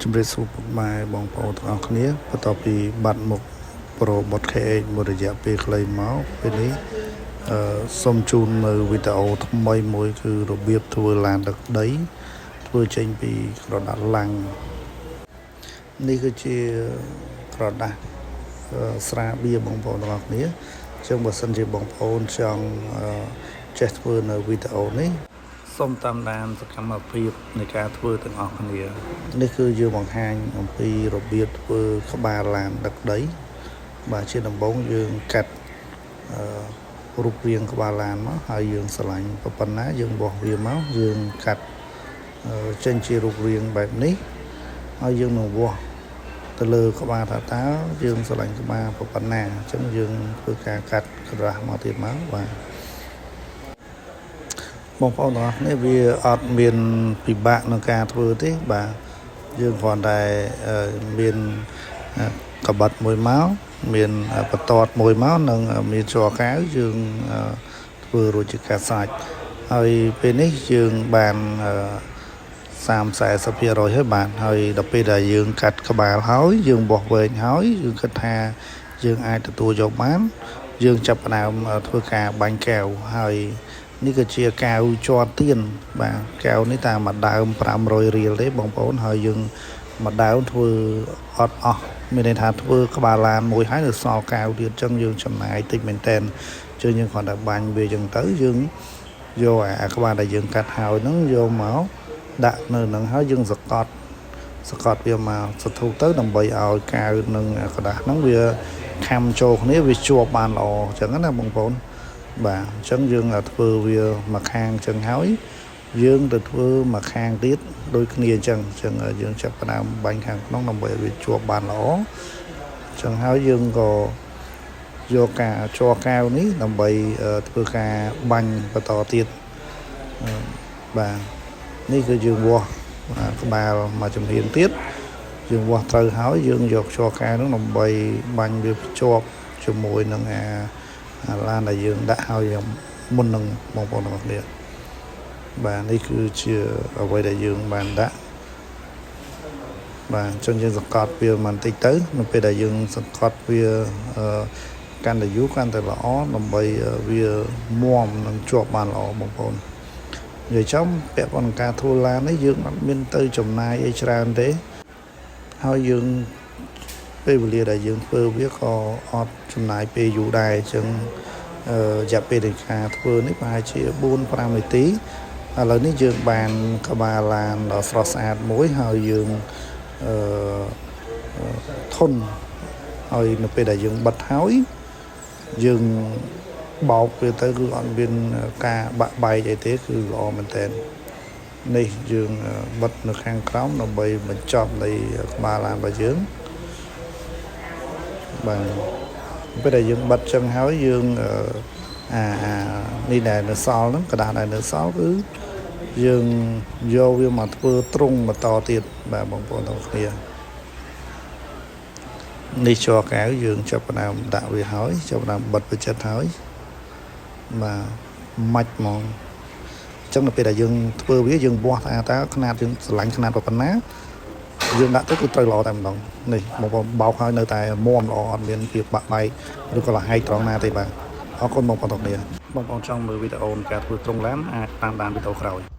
ជម្រាបសួរពុកម៉ែបងប្អូនទាំងអស់គ្នាបន្ទាប់ពីបាត់មុខ Pro Bot KH មួយរយៈពេលខ្លីមកពេលនេះអឺសូមជូននៅវីដេអូថ្មីមួយគឺរបៀបធ្វើឡានដឹកដីធ្វើចេញពីក្រដាសឡាំងនេះគឺជាក្រដាសអឺស្រាបៀរបងប្អូនទាំងអស់គ្នាអញ្ចឹងបើសិនជាបងប្អូនចង់អឺចេះធ្វើនៅវីដេអូនេះ សូមតាមដានសកម្មភាពនៃការធ្វើទាំងអស់គ្នានេះគឺយើងបង្ហាញអំពីរបៀបធ្វើក្បាលឡានដឹកដីបាទជាដំបូងយើងកាត់អឺរូបរាងក្បាលឡានមកហើយយើងស្រឡាញ់ប៉ុណ្ណាយើងបោះវាមកយើងកាត់ចេញជារូបរាងបែបនេះហើយយើងនឹងវាស់ទៅលើក្បាលថាតើយើងស្រឡាញ់ក្បាលប៉ុណ្ណាអញ្ចឹងយើងធ្វើការកាត់ក្រដាសមកទៀតមកបាទ បងប្អូនទាំងអស់គ្នាវាអត់មានពិបាកក្នុងការធ្វើទេបាទយើងគ្រាន់តែមានកបិតមួយមកមានបន្ទាត់មួយមកនិងមានជ័រកែវយើងធ្វើរួចជាការស្រេចហើយពេលនេះយើងបាន30 40%ហើយបាទហើយដល់ពេលដែលយើងកាត់ក្បាលហើយយើងបោះវែងហើយយើងគិតថាយើងអាចទទួលយកបានយើងចាប់ផ្ដើមធ្វើការបាញ់កែវហើយនេះគឺជាកែវជាប់ទៀនបាទកែវនេះតាមមួយដើម500រៀលទេបងប្អូនហើយយើងមួយដើមធ្វើអត់អស់មានន័យថាធ្វើក្បាលឡានមួយហើយនៅសល់កែវទៀតអញ្ចឹងយើងចំណាយតិចមែនតែនជឿយើងគ្រាន់តែបាញ់វាអញ្ចឹងទៅយើងយកអាក្បាលដែលយើងកាត់ហើយហ្នឹងយកមកដាក់នៅនឹងហើយយើងសកត់សកត់វាមកសធុទៅដើម្បីឲ្យកែវនិងក្រដាសហ្នឹងវាខាំចូលគ្នាវាជាប់បានល្អអញ្ចឹងណាបងប្អូនបាទអញ្ចឹងយើងធ្វើវាមួយខាងអញ្ចឹងហើយយើងទៅធ្វើមួយខាងទៀតដូចគ្នាអញ្ចឹងអញ្ចឹងយើងចាប់ផ្ដើមបាញ់ខាងក្នុងដើម្បីឲ្យវាជាប់បានល្អអញ្ចឹងហើយយើងក៏យកការជ័រកែវនេះដើម្បីធ្វើការបាញ់បន្តទៀតបាទនេះគឺយើងវាស់ក្បាលមួយចំហៀងទៀតយើងវាស់ត្រូវហើយយើងយកជ័រកែវនោះដើម្បីបាញ់វាភ្ជាប់ជាមួយនឹងអាឡានដែលយើងដាក់ហើយមុននឹងបងប្អូនទាំងអស់គ្នាបាទនេះគឺជាអ្វីដែលយើងបានដាក់បាទអញ្ចឹងយើងសង្កត់វាបន្តិចទៅនៅពេលដែលយើងសង្កត់វាកាន់តែយូរកាន់តែល្អដើម្បីវាមាំនិងជាប់បានល្អបងប្អូននិយាយចំពាក់ព័ន្ធនឹងការធ្វើឡាននេះយើងអត់មានទៅចំណាយអីច្រើនទេហើយយើងពេលវេលាដែលយើងធ្វើវាក៏អត់ចំណាយពេលយូរដែរអញ្ចឹងរយៈពេលនៃការធ្វើនេះប្រហែលជា4 5នាទីឥឡូវនេះយើងបានក្បាលឡានដ៏ស្រស់ស្អាតមួយហើយយើងអឺធន់ហើយនៅពេលដែលយើងបិទហើយយើងបោកវាទៅគឺអត់មានការបាក់បែកអីទេគឺល្អមែនតើនេះយើងបិទនៅខាងក្រោមដើម្បីបញ្ចប់នៃក្បាលឡានរបស់យើងបាទពេលដែលយើងបិទចឹងហើយយើងអាអានេះដែលនៅសល់ហ្នឹងក្រដាសដែលនៅសល់គឺយើងយកវាមកធ្វើទ្រុងបន្តទៀតបាទបងប្អូនទាំងគ្នានេះជ័រកែវយើងចាប់ផ្ដើមដាក់វាហើយចាប់ផ្ដើមបិទបិជិតហើយបាទម៉ាច់ហ្មងអញ្ចឹងនៅពេលដែលយើងធ្វើវាយើងវាស់ថាតើຂະຫນាតយើងស្រឡាញ់ຂະຫນាតប៉ុណ្ណាយើងដាក់ទៅគឺត្រូវល្អតែម្ដងនេះបងប្អូនបោកហើយនៅតែមាំល្អអត់មានភាពបាក់បែកឬក៏លហែកត្រង់ណាទេបាទអរគុណបងប្អូនទាំងគ្នាបងប្អូនចង់មើលវីដេអូនៃការធ្វើទ្រុងឡានអាចតាមដានវីដេអូក្រោយ។